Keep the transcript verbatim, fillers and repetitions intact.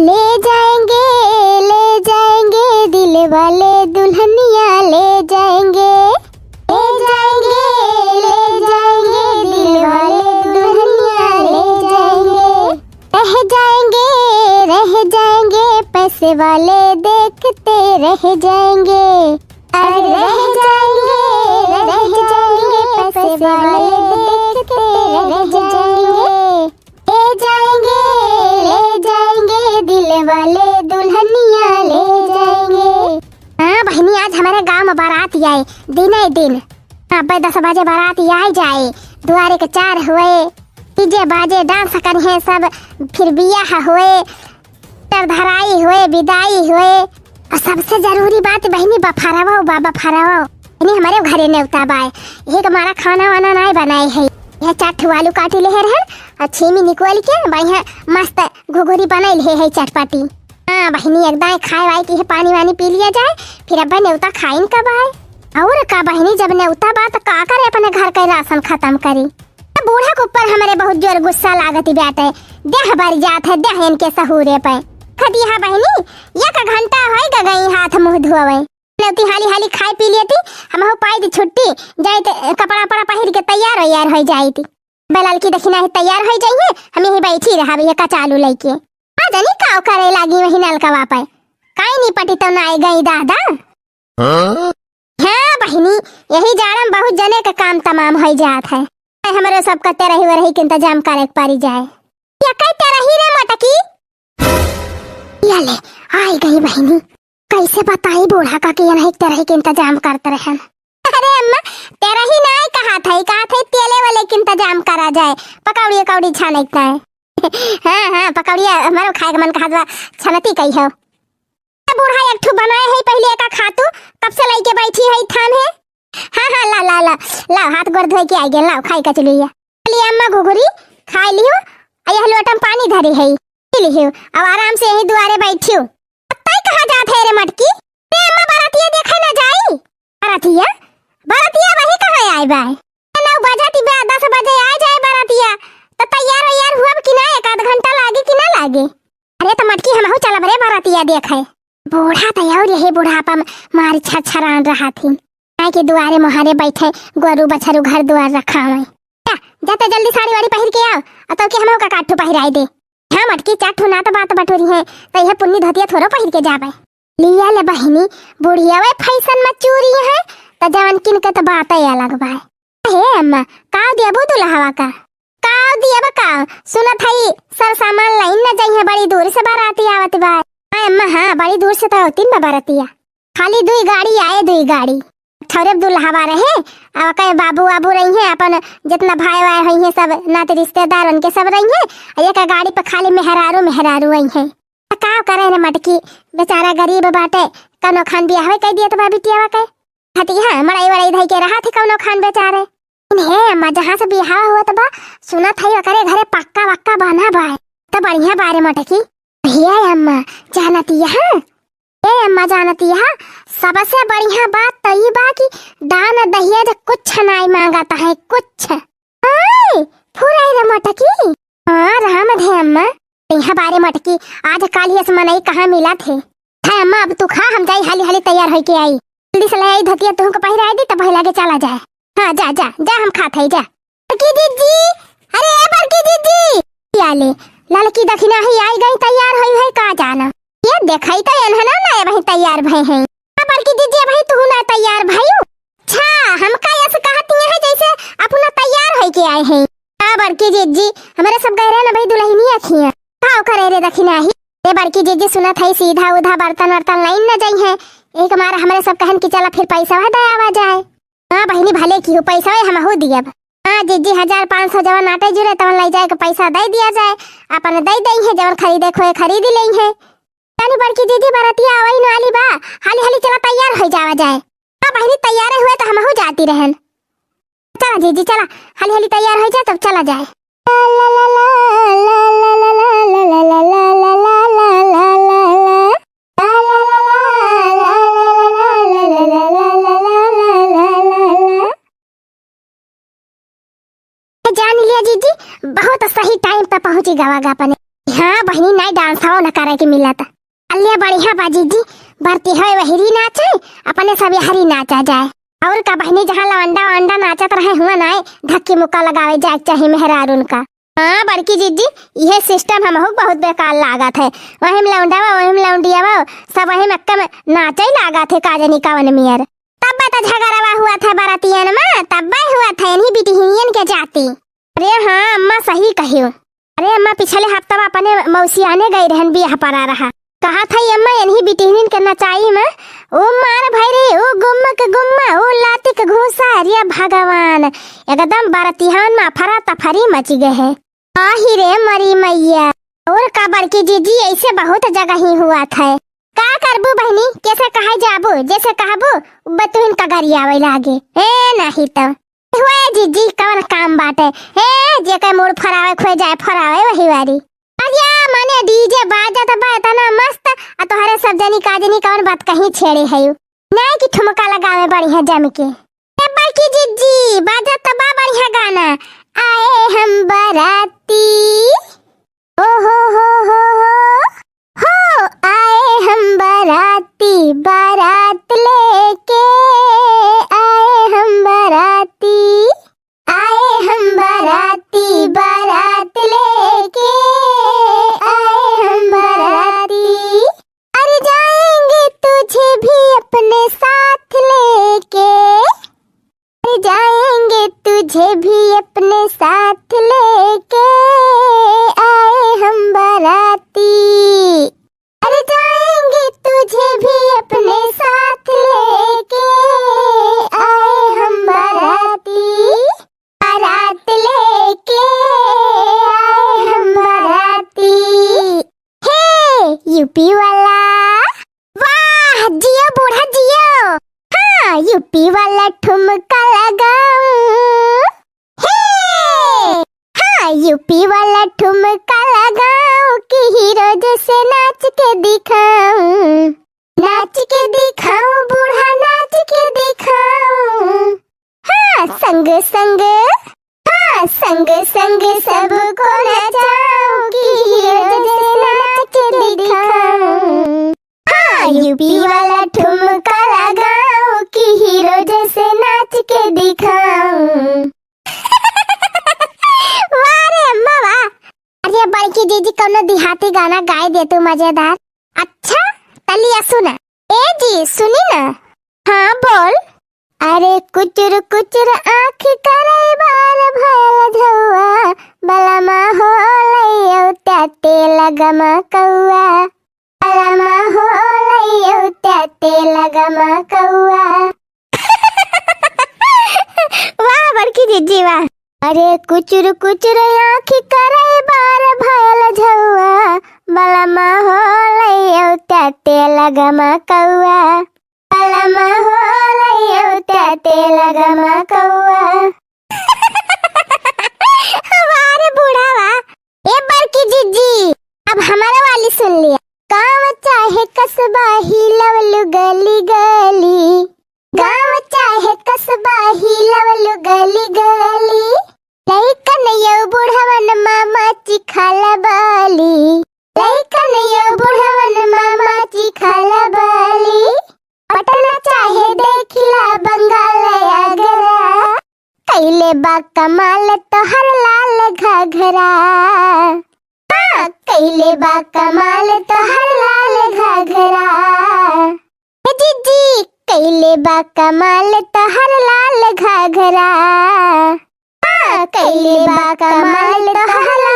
ले जाएंगे, ले जाएंगे, दिल वाले दुल्हनिया ले जाएंगे। ले जाएंगे, ले जाएंगे, दिल वाले दुल्हनिया ले जाएंगे। रह जाएंगे, रह जाएंगे, पैसे वाले देखते रह जाएंगे। अरे रह जाएंगे, रह जाएंगे, पैसे वाले देखते रह जाएंगे। ले जाएंगे, ले जाएंगे, दिल वाले दुल्हनिया ले जाएंगे। हाँ बहिनी, आज हमरे गाँव में बारात आए, दिने दिन। हाँ, अब्बे दस बजे बारात आए जाए, दुआरे के चार हुए, DJ बाजे, dance करिहे सब, फिर बियाह हुए, तर धराई हुए, बिदाई हुए, और सबसे जरूरी बात बहिनी, बफरवा बा, बफरवा। बहिनी, हमरे घरे नेवता बाय, यही के मारा खाना वाना नाय बनाए है। यह चार ठो आलू काटी ले रहन और छीमी निकोल के बढ़िया मस्त घुघुरी बनाई ले है चटपटी। हाँ बहिनी, एकदम खाए वाए की है, पानी वानी पी लिया जाए, फिर अब्बे नेवता खाइन कब आए। और का बहिनी, जब नेवता बा त का करे, अपने घर के राशन खत्म करी। त बूढ़ा के ऊपर हमरे बहुत जोर गुस्सा लागत बाटे, देह बर जात है, देह इनके सहूरे पे। खदिया बहिनी, एक घंटा होई ग गई हाथ मुंह धोवे। नेवती हाली हाली खाए पी लेती, हमहू पाई दी छुट्टी, जाइत कपड़ा उपड़ा पहिर के तैयार वैयार हो जाइत। बे ललकी देखी नाही तैयार हो जाइए, हम यही बैठी रहब ये कचालू लइके। आ जानी का करे लागी वही नलकवा पे, काई नी पटी तो ना आए गई दादा। हाँ? हाँ बहिनी, यही जाड़ा में बहुत जने के काम तमाम हो जात है। ए, हमरे सबका तेरही वरही के इंतजाम करे के पड़ी जाए। या कई तेरही रे मटकी? या ले, आई गई बहिनी। कैसे बताई बूढ़ा का कि यनही तेरही के इंतजाम करत रहन। अरे अम्मा, तेरही नाय कहा था, कहा था तेले वाले के इंतजाम करा जाए, पकौड़ी उकौड़ी छाने के ताय। हाँ, हाँ, पकौड़िया हमारो खाए के मन कहत बा, छनती कही हो। बूढ़ा एक ठो बनाए है, पहले एका खा तू, कब से लइके बैठी है थान है। हाँ, हाँ, ला, ला, ला, लाओ, हाथ गोड़ धोए के आ गए, लाओ, खाई कचलुइया। चलिए अम्मा घुघुरी, खाई लियो, आ यह लोटा में पानी धरी है, पी लियो, अब आराम से यही दुआरे बैठियो। तय कहाँ जात है रे मटकी? रे अम्मा, बरतिया देखे ना जाई? बरतिया? बरतिया वही कहाँ आए बा? नौ बजत बा, दस बजे आ जाए बरतिया, तो तैयार वैयार हुआ कि ना, एक आध घंटा लागे कि ना लागे? अरे तो मटकी हमहू चलब रे बरतिया देखे। बूढ़ा तो और यही बुढ़ापा में मारी छरछरान रहा थी। काहे के दुआरे मोहारे बैठे, गोरू बछरू घर दुआर रखावे। जा, जा तो जल्दी साड़ी वाड़ी पहिर के आओ, और तो के हमहू का काठू पहिराई दे। हाँ मटकी, चार ठो नात बात बटोरी है, तो यह पुन्नी धोतिया थोड़ो पहिर के जाबे। लिया ले बहिनी, बुढ़िया वे फैशन में चूरी है, तो जवन किन के तो बात ही अलग बा। हे अम्मा, का देबू दुल्हवा का? का दिया बा का? सुनत हई सर सामान लाइन न जइहे, बड़ी दूर से बाराती आवत बा। हाँ अम्मा, हाँ, बड़ी दूर से तो होती न बा बारातिया। खाली दुई गाड़ी आए, दुई गाड़ी। ठौरे दुल्हवा रहे, अब कहे बाबू आबू रही हैं, अपन जितना भाई वाई होई हैं सब नाते रिश्तेदार उनके सब रही हैं, और एक गाड़ी पर खाली मेहरारू मेहरारू आई हैं। त का करे रे मटकी, बेचारा गरीब बाटे, कौनो खान बियाह कह दिया तो बा बिटियावा के। हटिया मड़ई वड़ई धई के रहा थे कौनो खान बेचारे। इन्हें अम्मा जहाँ से बियाह हुआ त बा, सुनत हई ओकरे घरे पक्का वक्का बना बा। त बढ़िया बारे मटकी। हे अम्मा, जानती यहाँ? ए अम्मा जानती यहाँ, सबसे बढ़िया बात त ई बा कि दान दहेज कुछ नाई मांगत है, कुछ। आय, फुराई रे मटकी। हाँ, राम धे अम्मा। यहाँ बारे मटकी, आज काल ये मनई कहाँ मिला थे। है अम्मा, अब तू खा, हम जाई हाली हाली तैयार होई के आई। जल्दी से ले आई धोतिया, तुहू को पहिराई दी, तब लगे चला जाए। हाँ, जा, जा, जा, हम खात हई, जा। बड़की जिज्जी, अरे ए बड़की जिज्जी। या ले, ललकी दखिना ही आई गई, तैयार होई है का जाना। ये देखई तो एनहना ना अबही तैयार भए हैं। हाँ, बड़की जिज्जी, अबही तू ना तैयार भयू। अच्छा, हमका ऐसे कहती है जैसे अपना तैयार होई के आए हैं। हाँ, बड़की जिज्जी, हमरे सब गहरे न भाई दुल्हनी अखियाँ। का करे रे दखिना ही? रे बड़की जिज्जी, सुनत है सीधा उधा बर्तन वर्तन लाइन न जाई है। एक मार हमरे सब कहन कि चला फिर पैसा दे आवा जाए। हाँ बहिनी, भले की हो, पैसा हमहू दियब। हाँ जिज्जी, हजार पाँच सौ जवन आटे जुरे तवन लई जाए के पैसा दे दिया जाए, अपन दे दई है, जवन खरीदे खोए खरीद लई है। जानी बड़की जिज्जी, बरतिया आवई न वाली बा, हाली हाली चला तैयार हो जावा जाए। हाँ बहिनी, तैयार हुए तो हमहू जाती रहन। चला जिज्जी चला, हाली हाली तैयार हो जा तब चला जाए। जान लिया जीजी, बहुत सही टाइम पे पहुंची गवा गा अपने। हाँ, बहिनी, नाई डांसवा न करे के मिलत। अल्ले बढ़िया बा जिज्जी, बरतिहवा वहिरी नाचे, अपने सब यहरी नाचा जाए। और का बहिनी, जहाँ लवंडा वंडा नाचत रहे हुआ नाई, धक्की मुक्का लगावे जाए के चाही मेहरारून का। हाँ बड़की जिज्जी, इहे system हमहू के बहुत बेकार लागत है। वही में लौंडा बा, वही में लौंडिया बा, सब वही में अक्का में नाचे ही लागत है, का जानी कवन मियर। तब त झगड़वा हुआ था बरातियन में, तब हुआ था इन्हीं बिटिहिनियन के जाति। अरे हाँ अम्मा, सही कहियो। अरे अम्मा, पिछले हफ्ता अपने मौसियाने गई रहन, बियाह पड़ा रहा। कहा था अम्मा, इन्हीं बिटिहिनियन के नचाई में, ओ मार भैरी, ओ गुम्म के गुम्मा, ओ लाती के घूसा, अरे भगवान, एकदम बरतिहान में अफरा तफरी मच गए है। आही रे मरी मैया। और का बड़की जिज्जी, ऐसे बहुत जगह ही हुआ था। का करबू बहिनी, कैसे कहे जाबू, जैसे कहबू, बतुहिन का गरियावे लागे। ए, नहीं तो। हुए जिज्जी, कवन काम बाटे? ए, जेके मूड़ फरावे, खोए जाए फरावे, वही वारी। अरे, माने DJ बाजत बा इतना मस्त, आ तोहरे सब जनी का जनी कवन बात कहीं छेड़े है यू। नाई की ठुमका लगावे बढ़िया जम के। ए बड़की जिज्जी, बाजत तो बा बढ़िया गाना, आए हम बाराती। ओ हो हो हो हो, हो आए हम बाराती, बारात लेके आए हम बाराती, आए हम बाराती, बारात लेके आए हम बाराती। अरे जाएंगे तुझे भी अपने साथ लेके, ले जाएंगे तुझे भी अपने साथ लेके आए हम बाराती। ले जाएंगे तुझे भी अपने साथ लेके आए हम बाराती। बारात लेके आए हम बाराती। हे यूपी वाला, वाह, जियो बूढ़ा जियो। हाँ, यूपी वाला ठुमका लगाओ। हे, हाँ, यूपी वाला ठुमका लगाओ कि हीरो जैसे नाच के दिखाऊं। नाच के दिखाऊं बूढ़ा, नाच के दिखाऊं। हाँ, संग संग, हाँ, संग संग सबको नचाऊं कि हीरो जैसे नाच के दिखाऊं। हाँ, यूपी वाला ठुमका लगाऊं कि हीरो जैसे नाच के दिखाऊं। वाह रे अम्मा वाह। अरे बड़की जिज्जी, कौनो देहाती गाना गाए दे तू मजेदार। अच्छा, तलिया सुना। ए जी, सुनी ना। हाँ, बोल। अरे कुचुर कुचुर आँख करे बार भयल झौआ, बलमा हो लइयो त्याते लगमा कौआ। बलमा हो लइयो त्याते लगमा कौआ। वाह बड़की जिज्जी वाह। अरे कुचुर कुचुर आँख करे बार भयल झौआ, बलमा हो लइयो त्याते लगमा कौआ। बलमा हो लइयो त्याते लगमा कौआ। हमारे बूढ़ा बा। ए बड़की जिज्जी, अब हमारा वाली सुन लिया। गाँव चाहे कस्बा हिलवलु गली गली, गाँव चाहे कस्बा हिलवलु गली गली, लइकन यौ बुढ़वन मामा चिखाला बाली, लइकन यौ बुढ़वन मामा चिखाला बाली। पटना चाहे देखिला बंगाल आगरा, कइले बा कमाल तोहर लाल घाघरा। हाँ, कइले बा कमाल तोहर लाल घाघरा। हे जिज्जी, कइले बा कमाल तोहर लाल घाघरा। हाँ, कइले बा कमाल तोहर